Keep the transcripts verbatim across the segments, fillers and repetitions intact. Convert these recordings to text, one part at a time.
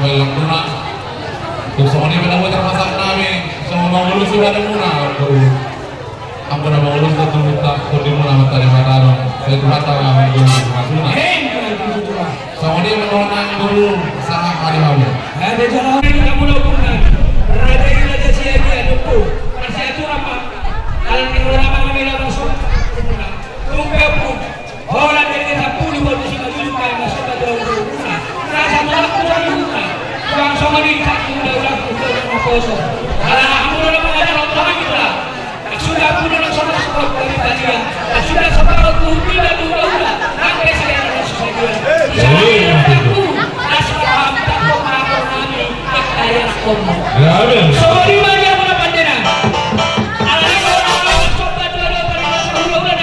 Langkuna. Tung songon i ma na boi tarpasahat nami, songon mangolu sude muna, anggo, anggo na mangolu sude tu tondimuna, mantari mataron. Sai Tuhanta ma mangolu sude. Songon i ma dohonon nami, sahat ma di hamu. Raja i, Raja Siagian, Ompu. Marsiaturan ma. Ala ni roha ma hami laho. Tung pe, Ompu. Holan dengke sampulu bolu simanjujung, kaya masuk ka jauh rumah. Rasa tolak ku sayuna. Tuang songon i satu daula ku daula naposo. Ala hamu daula mangajar otak kita. Sudah pun daula songon sebab dari tadi ya. Sudah separuh ku tidak daula. Sampai saya dalam susah dia. Saya tidak aku. Asal paham tak kok apa nami. Kaya komo. Songon i ma dia muna pandena. Ala ni roha ma hami laho. Sobat dua dua pada rasa hulu nami.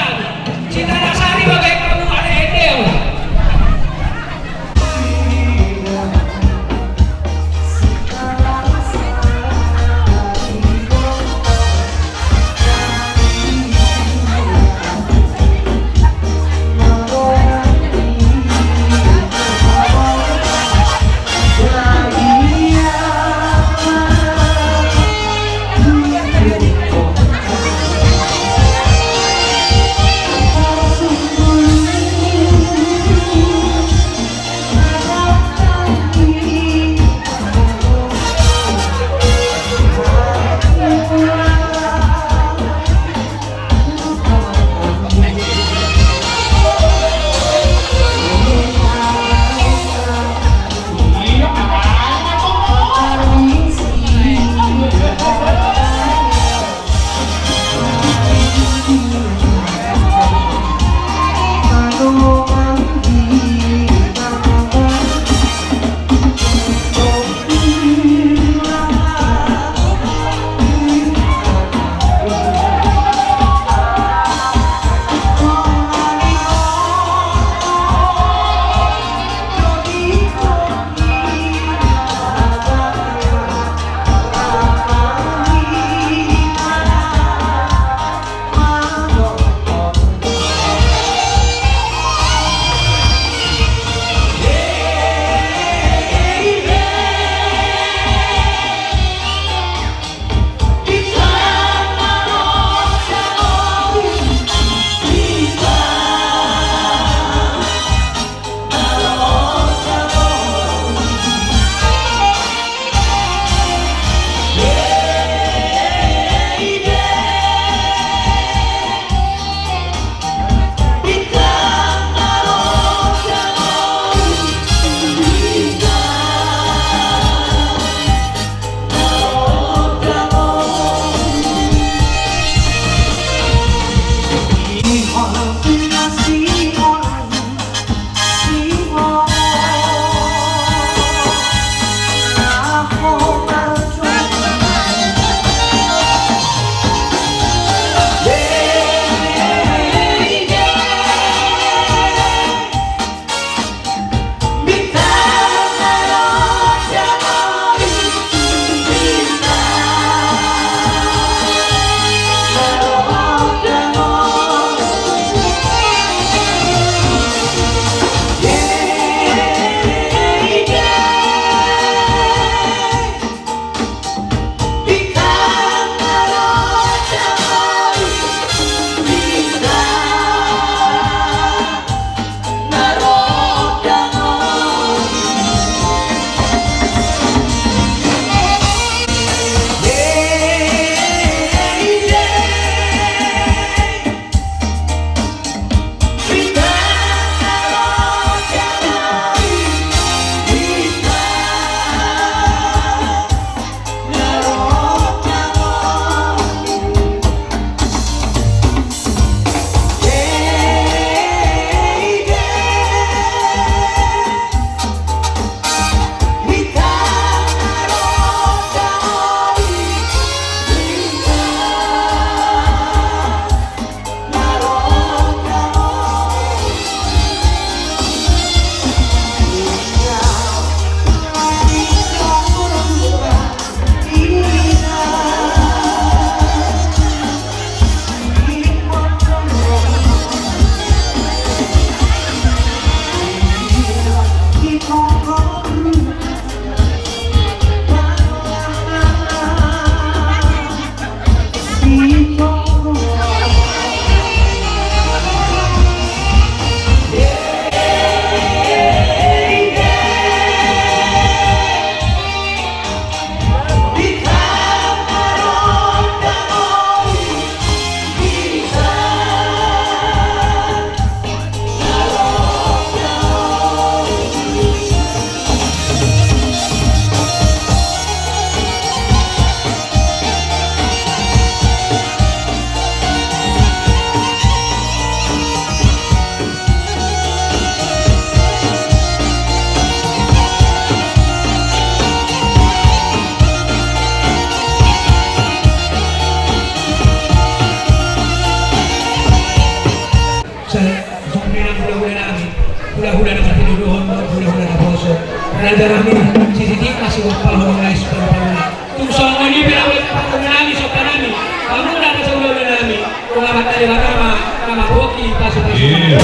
Nami, sititik ma sigompal ho nais palu-paluna. Tung songon i pe na boi palu nami, somba nami. Hamu na pasaulahon nami. Tung Amanta Debata ma na mambohi pasu-pasu. Iya.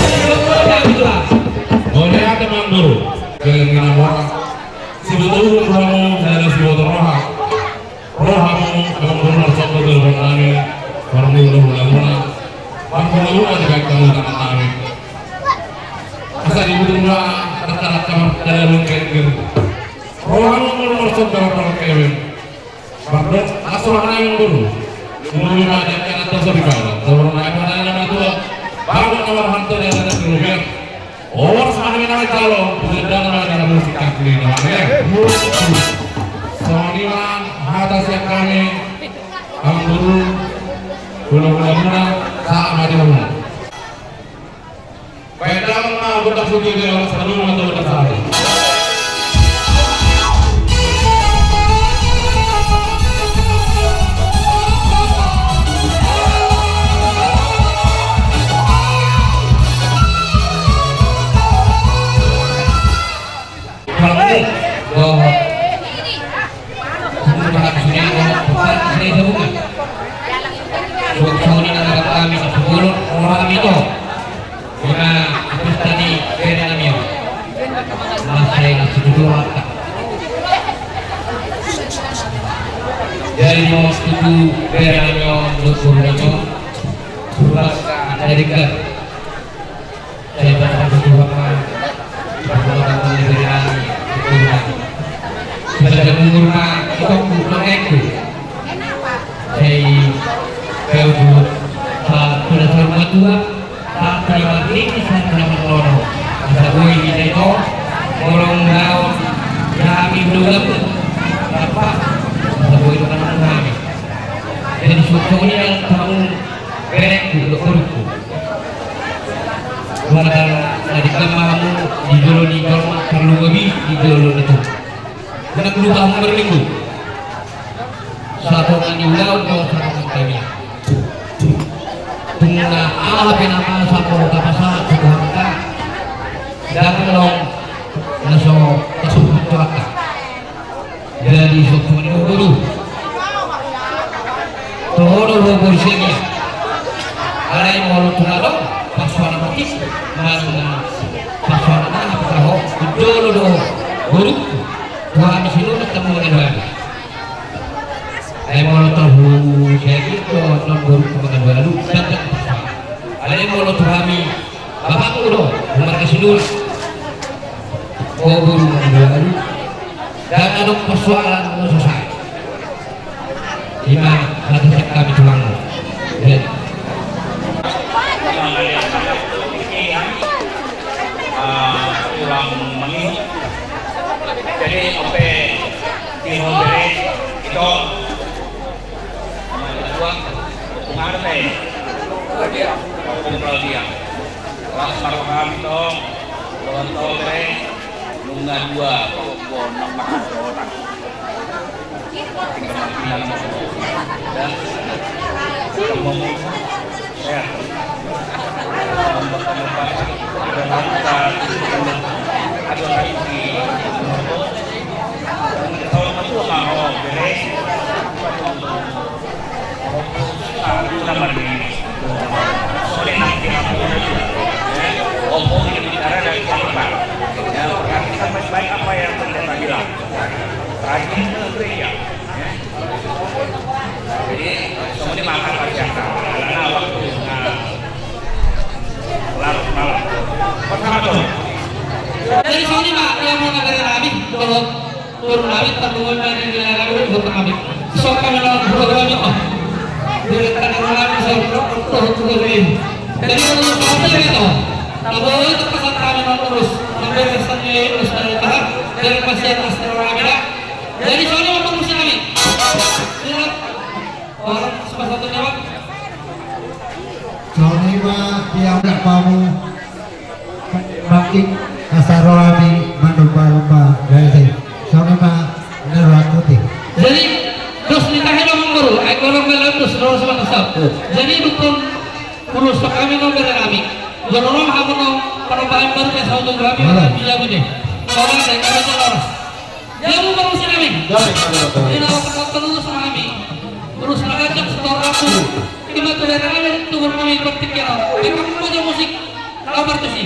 Mauliate ma amang boru. Galang ni na mora. Siboto uhum hamu, sada siboto roha. Roha hamu, amang boru, marsomba tu Tuhan nami. Marmula-mula. Marmula-mula di baik kamu tangan nami. Asa di butung ma, raka-raka mardalan geger. Roha hamu, amang boru, marsomba marpalak keweng. Mardok, aso roha nami, amang boru. Umur lima, dia kena dosa di kawal. Roha nami, roha nami, roha tua. Baru na marhanto di atas rupiah. Horas ma hami na manjalo, bulan dalam ada musik kaki lima, ya. Songon i ma hata sian hami, amang boru, mula-mula muna, sahat ma di hamu. Baen damang ma gondang sude, horas ma di hamu, gondang sahali. Jadi, mau setuju bere nami on, dokter nami on, surat dari gas. Sai basa ni Tuhan ma, basa ni Tuhan ma, basa ni Tuhan ma. Basa ni umur ma, itongku, mangaku. Sai kau tu, sa-, sudah sarung matua, sa-, sudah mati, sa-, sudah manono. Asa boi hita ito, molo ulaon, ya, hami udah udah, apa? Asa boi itu kan hami. Jadi, suksung ini yang kamu Berengku, dohot borungku. Molo na denggan ma hamu di jolo ni jolma, tarlumobi di jolo ni Tuhan. Molo na lupa hamu marminggu. Satonga ni ulaon do satonga ni hami. Tung na aha pe na masa molo tapasahat tu Tuhanta. Ndang adong na so tasuhut Tuhanta. Jadi, songon i do, boru. Toho do ho boru sian i. Alai molo tung adong pasoalan na tingki, manang pasoalan na aha pe ho, jolo do ho, boru. Tu hami sinur, tamu mangan babi. Alai molo toho sian i, do non boru mangan babi, datang pasoalan. Alai molo tu hami, bapakku do, marga Sinurat. O boru, ndang adong persoalan na so sae. Ima hata sian hami tulangmu. Ya. Ah, tulang mangihut. Jadi, ope, di ho bere, ito. Dua, pengartai. Pengartai. Las marhami tong, dohot tong bere, nunga dua, pokok dua, nang marhami tong. Tinggal mati, nang marhami tong. Dan, ketemu, sehat. Ada langka, ada rezeki. Tong, tong, bere. Ompung ini bicara dari Jakarta. Ya, perhatikan baik-baik apa yang pendeta bilang. Rajin ke gereja. Ya. Jadi, semua ini makan pasti akan. Karena waktu, nah, larut malam. Pertama tuh. Jadi, songon i ma, ia mau ngajarin kami, bahwa Boru nami, tarlumobi ma di nami, boru nami. Songon i ma, boru nami, oh. Boru nami, songon i ma, boru nami. Jadi, kalau mau sampai gitu, na boi tu pasahat nami, na urus. Sampai rasanya urus dari tahan. Dari pasti atas terang nami, dah. Jadi, songon i ma, boru nami. Iya. Orang sepasang tu, Bang. Songon i ma, dia udah mau. Makin asa roha ni manomba-nomba gae. Songon i ma na rohangku, ate. Jadi, dos ni tahe do, amang boru, ai golong mela dos, dos ma na sap. Jadi, dukun, ulos hami, amang boru nami. Jolo ro hamu, amang, panomba hami baru ke sauntung hami. Iya. Hami jago deh. Orang saya kami jolo. Ini lawan penonton lurus nami. Lurus na ganjang setor aku. Ima tu daerah nami, tu bermain berpikir. Mereka pun musik. Lawan bertusi.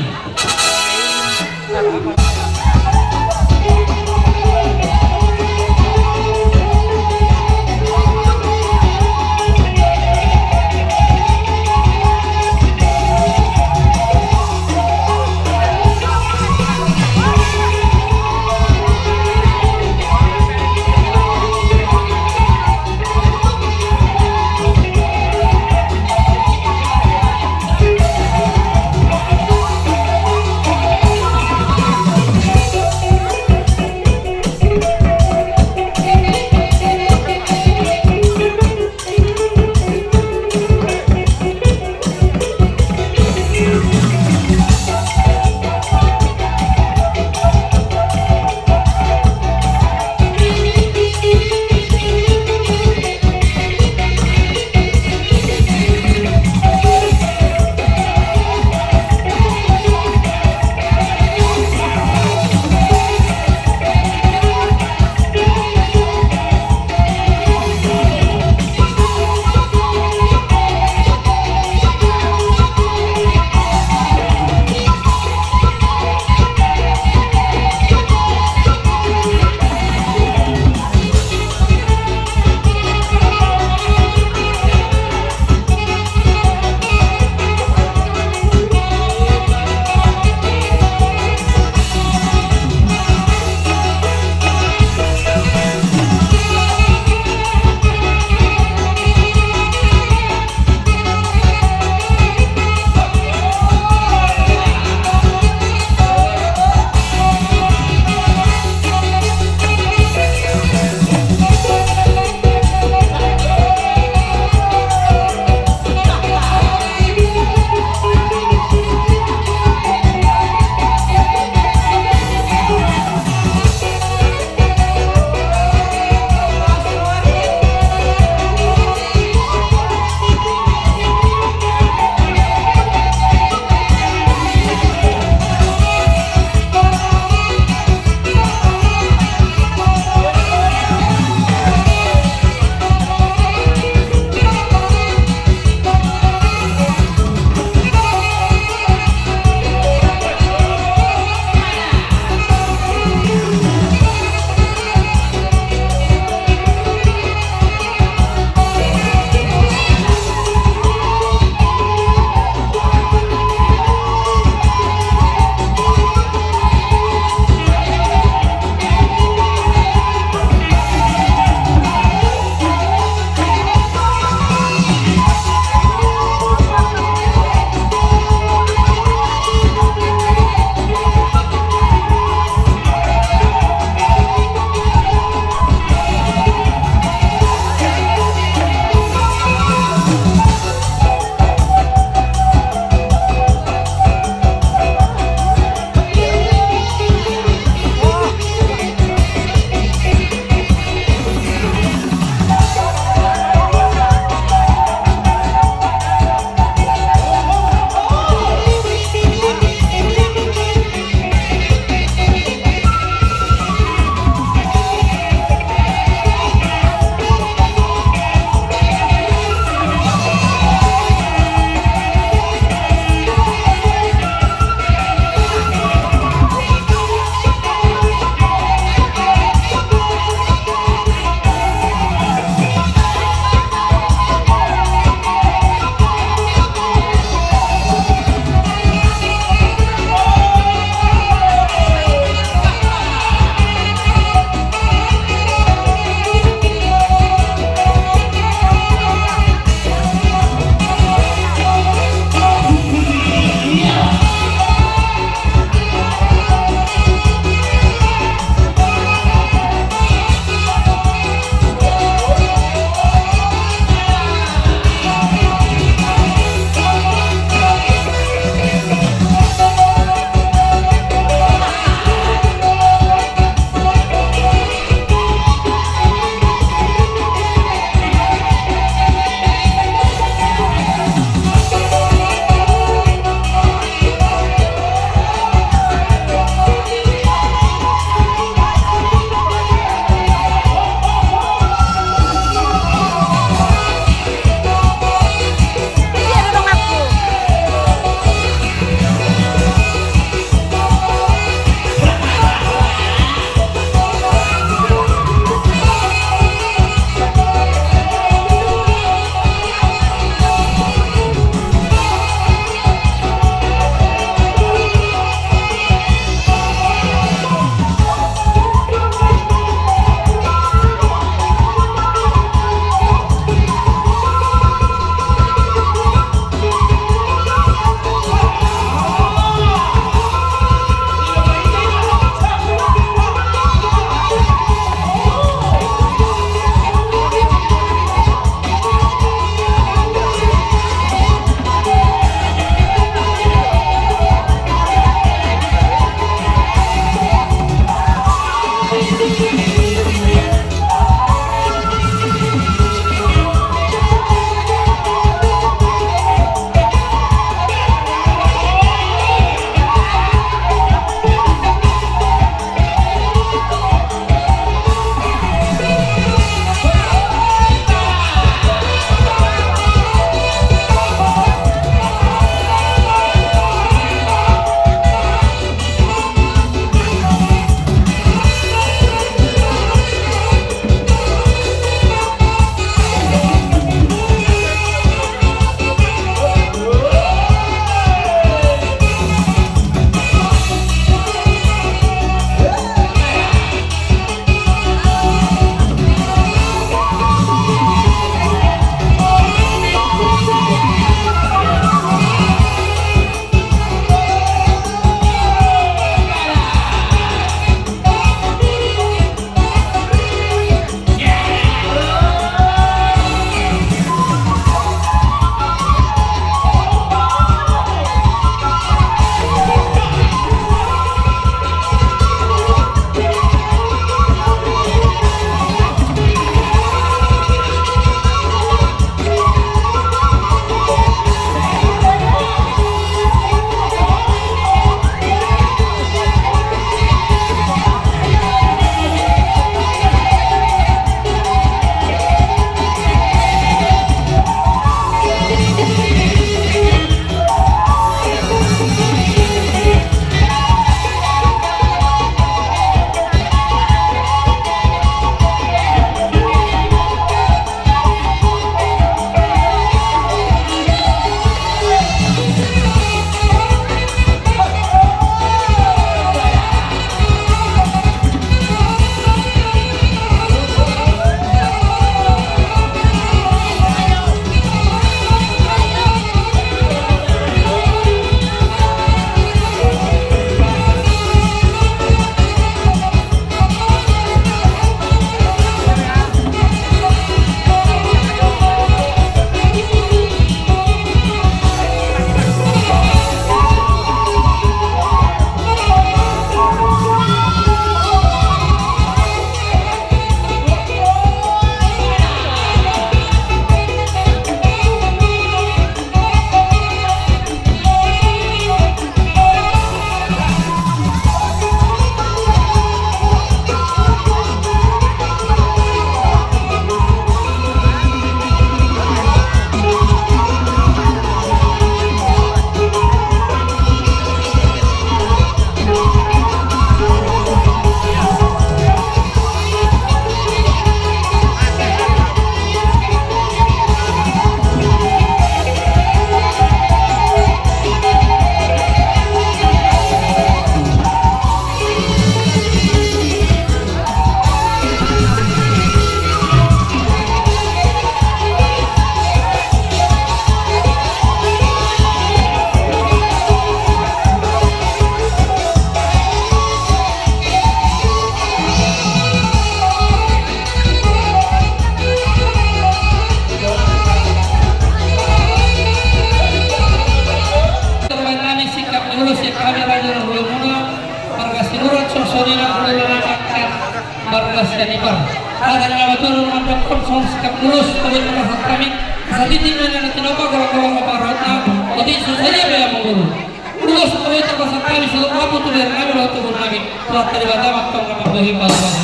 Bagas sian Ipar. Hata ni na maturun mandok on songon sikap mulus, tabo ni pasahat hami. Asa tintin ma na tinopa, golanggolang ma pangarahutna. Otik so sadia pe amangboru. Mulus tabo ni pasahat hami, saluhut lampu tu berenami dohot tu gurunami. Tuhanta Debata ma antong na mambohi pasu-pasu.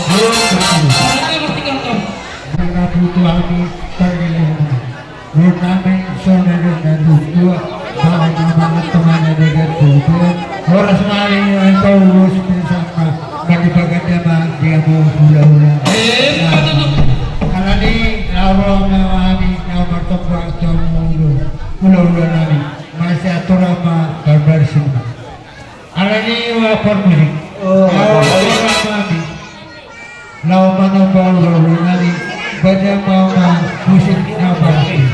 Sahat ma martingki antong. Nang na butuh hami, targilehon. Gurunami, songon na nidok ni natuatua, bahen ma amang tonga na denggan tu hita. Horas ma hami, antong ulos pinsang ma, mangibahon ma dia ma hulahula. Eh, patutu. Alani, laho ma hami, laho martonggo tu hamu hulahula nami. Masiatur ma, barbarsin ma. Alani, laho parmusik. Oh. Laho parmusik. Laho manomba hulahula nami, bahen ma amang musik na parmusik.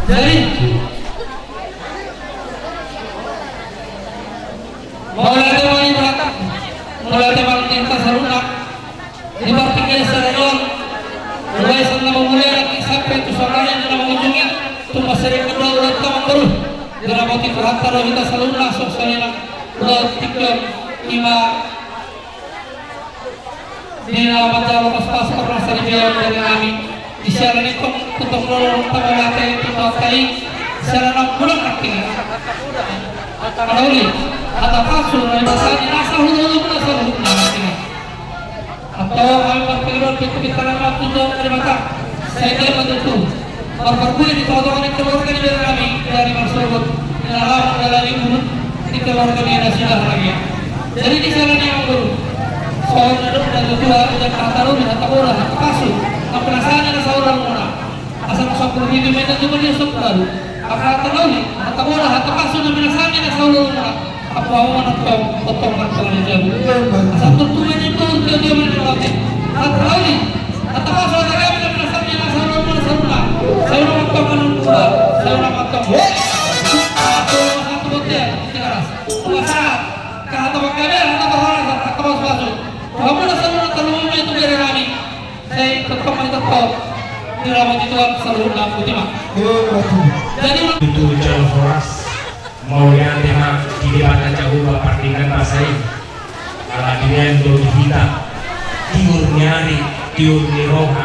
Jadi, mauliate ma di Tuhanta, mauliate ma di hita saluhutna. Di partingkian sadari on, mulai sian na mamulai sampe tu saonari na mangujungi, tung mansai ringkot do ulaonta amangboru. Diramoti Tuhanta do hita saluhutna songon i nang ulaon tingki on, ima di na manjalo pasu-pasu parhorasan ni berenami. Di siala ni tong, tong lolo tong mate tu Tuhanta i. Siala na mangulak nangkin. Manauli hata pasu na dipasahat ni na sahulahula muna saluhutna nangkin. Antong hami marpangidoan pinta-pinta rahmat tu Tuhanta Debata. Sai dia ma tutu marparbue di tonga-tonga ni keluarga ni berenami, dari marsogot di na laho mangulahon ni keluarga ni nasida haragia. Jadi di siala ni i amangboru, songon na nidok ni natuatua, ujak hata lobi, hata boru, hata pasu, na pinasahat ni na sahulahula muna. Asa na sampulu pitu ma i na jumadi sampulu ualu. Angka hata na uli, hata bola, hata pasu na binahen hami na saur matua. Apo ahu na tong, tong na tong na jabu. Asa turtu ma ni tong, tong tong na tong. Hata na uli, hata pasu, hata gabe na binahen hami na saur matua, saur matua. Saur matua, saur matua. Apo hata bote, tiga ras. Puasa, hata panggabean, hata pahorasan, hata pasu-pasu. Hamu na saur matua, saur matua tu bere nami. Sai tongtong ma i tongtong. Diramoti Tuhan saluhutna, botima. Jadi ma- Tutu jala horas. Mauliate ma di Debata Jahowa pardenggan basa i. Ala dibaen do di hita tiur ni ari, tiur ni roha,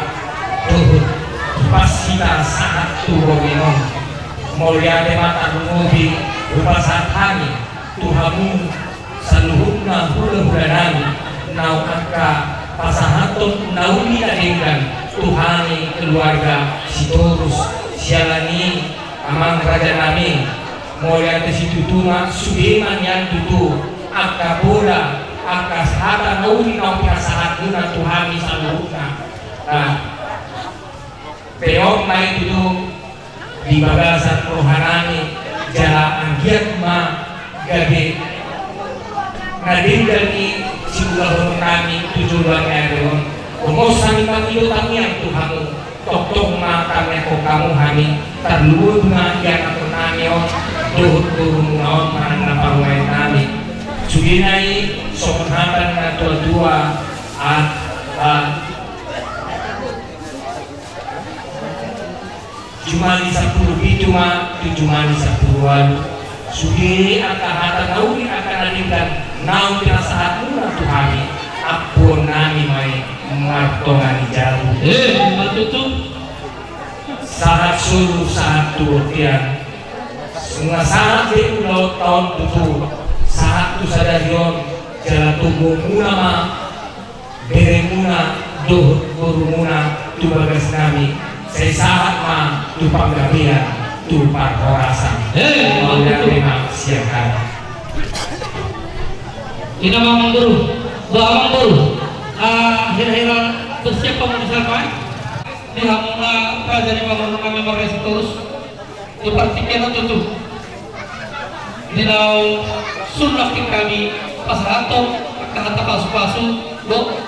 dohot pas hita sahat tu borngin on. Mauliate ma tarlumobi hupasahat hami tu hamu saluhutna hulahula nami, naung angka pasahaton na uli na denggan tu hami keluarga Sitorus, siala ni i amang raja nami. Mauliate situtu ma, sude ma nian tutu angka poda, angka hata na uli naung pinasahatmuna tu hami saluhutna. Nah, peop ma i tutu di bagasan roha nami, jala anggiat ma gabe na denggan i siulahonon nami tu joloan ni ari on. Horas hami mangido tangiang tu hamu, tongtong ma tangiangkon hamu hami, tarlumobi ma ianakhon nami on dohot borumuna on, manang na parumaen nami. Sudena i songon hata ni na tuatua, a, a, jumadi sampulu pitu ma tu jumadi sampulu ualu. Sude angka hata na uli, angka na denggan naung pinasahatmuna tu hami, ampuon nami ma i martonga ni jabu. Eh, ima tutu. Sahat solu, sahat tu bontean. Nunga sahat be ulaonta on tutu, sahat tu sadari on, jala togomuna ma beremuna dohot borumuna tu bagas nami, sai sahat ma tu panggabean, tu parhorasan. Hei, mauliate ma sian hami. Ina ma amang boru, ba amang boru. Ah, hira-hira bersiap hamu di sana, eh? Di hamuna raja ni amang boru nami marga Sitorus. Di partingkian on tutu, di naung sun nangkin hami pasahathon angka hata pasu-pasu dohot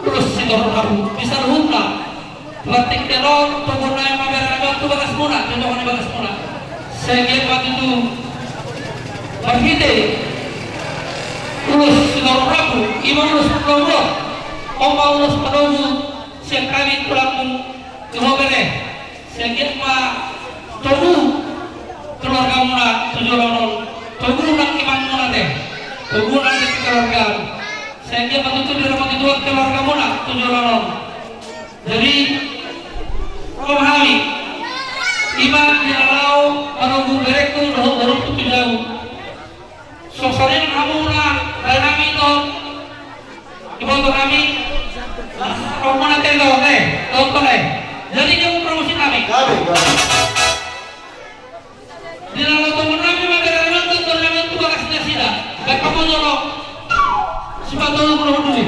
ulos sitorop rambu di saluhutna. Di partingkian on, togu nami ma bere nami on tu bagasmuna, tu tonga ni bagasmuna. Sai anggiat ma tutu marhite ulos sitorop rambu, i ma ulos panogu. On ma ulos panogu sian hami tulangmu, tu ho bere. Sai anggiat ma togu keluargamuna tu joloan on, togu nang imanmuna ate, togu nang keluarga. Sai anggiat ma tutu diramoti Tuhan keluargamuna tu joloan on. Jadi, ro ma hami, i ma di na laho manogu berengku dohot borungku tu jabu. Songon i nang hamuna, raja nami dohot iboto nami, rohamuna ate dohot, eh, dohot, eh. Jadi dia mempromosi kami. Di na laho togu nami ma bere nami on, togu nami tu bagas nasida. Baik, hamu jolo. Sipata dulu, dulu.